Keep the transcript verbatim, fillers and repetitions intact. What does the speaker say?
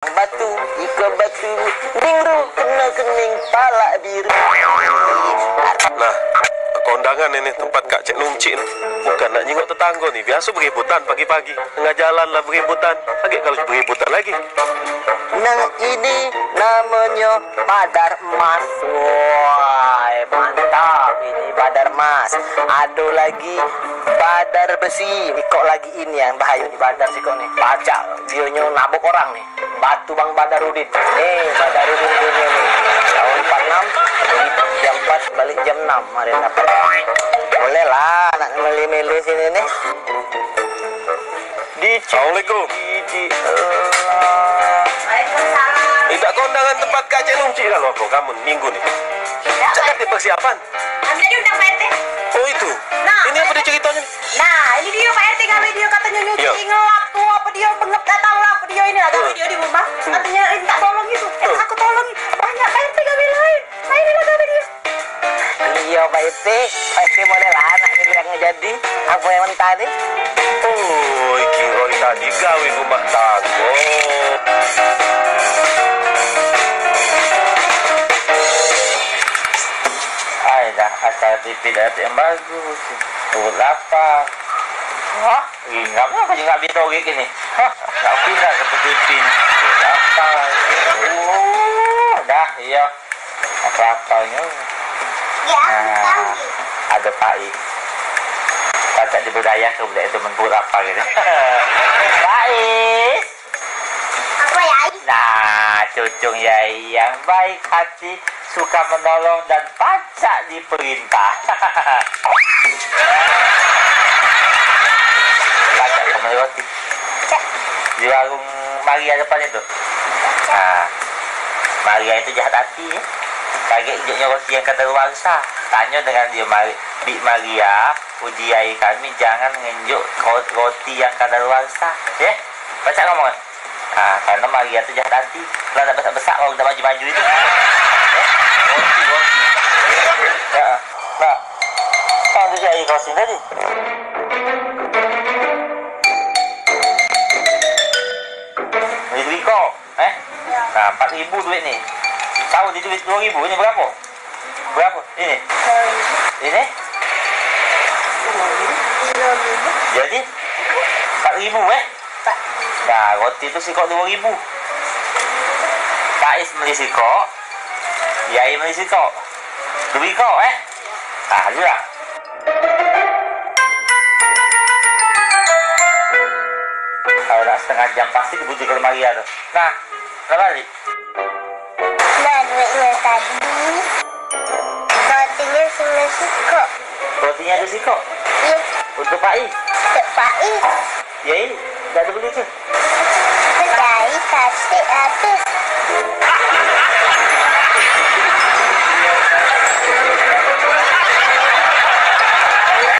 Batu, iko batu, ningru, keno kening, palak biru. Nah, kondangan ini tempat Kak Cek Nuncik ni. Bukan nak nyingok tetanggo ni, biaso beributan pagi-pagi. Tengah jalan lah beributan, agek kalu beributan lagi. Nah, ini namonyo Badar Emas. Wah, mantap ini Badar Emas. Ado lagi Badar Besi. Sikok lagi ini yang bahayo ni, Badar sikok ni. Pacak dionyo nabok orang ni. Batu Bang Badarudin. Ni Badarudin punyo ni. Tahun empat enam, balik jam empat, balik jam enam kemarin dapat. Boleh lah nak meli-meli sini ni. Di Assalamualaikum. Di Allah. Waalaikumsalam. Idak kondangan tempat Kak Cek Nuncik kalu apo kamu minggu ni? Cak ado persiapan. Kami tadi undang Pak R T. Oh, itu. Nah, ini apo Pak R T dia ceritonyo ni? Nah, ini dio Pak R T gawe dio katonyo nyuci ngelap tu apo dio bengep dak tahu lah apo dio ini lah gawe dio di rumah. Katonyo minta tolong itu. Eh, aku tolong. Banyak Pak R T gawe lain. Nah, ini lah gawe dio. Iyo, Pak R T. Pak R T boleh lah anak ni yang jadi. Apo yang mentah ni? Oh, iki Roy tadi gawe rumah tanggo. Ai dah, acara P P dah dapat yang bagus. Perut lapar. Hah? Ih, ngap lah aku ngap bintang gini. Hah? Nak pindah ke P P ni. Perut lapar. Oh, dah, iyo. Aku laparnyo. Nah, ado Pak Is. Pacak diberdayakan budak itu men perut lapar gitu. Pak Is. Apo, Yai? Nah, cucung Yai yang baik hati, suka menolong dan pacak diperintah. Pacak kau beli roti? Cak. Di warung Maria depan itu. Cak. Nah, Maria itu jahat hati, ya. Kagek njuk roti yang kadaluarsa. Tanyo dengan dio, Mari, Bik Maria, uji Yai kami jangan ngenjuk ro-, roti yang kadaluarsa, ya. Pacak ngomong. Ha, karena Maria tu jahat hati. Lah dak besak-besak kalau dak maju-maju itu. Eh, roti, roti. Ya. Nah. Tang tu cari kau sini tadi. Ni duit kau, eh? Nah, empat ribu duit ni. Tahu di duit dua ribu ni berapa? Berapa? Ini? Ini? Jadi? Empat ribu, eh? Nah, roti tu sikok dua ribu. Kais beli sikok, Yai beli sikok. Dua ikok, eh? Nah, jual lah. Kalau dah setengah jam pasti dibujuk ke lemari lah tu. Nah, dah balik. Nah, duitnyo tadi. Rotinyo sini sikok. Rotinyo ado sikok? Iyo. Untuk Pak I? Untuk Pak I. Yai, dak ado beli tu? Kedai kasih habis.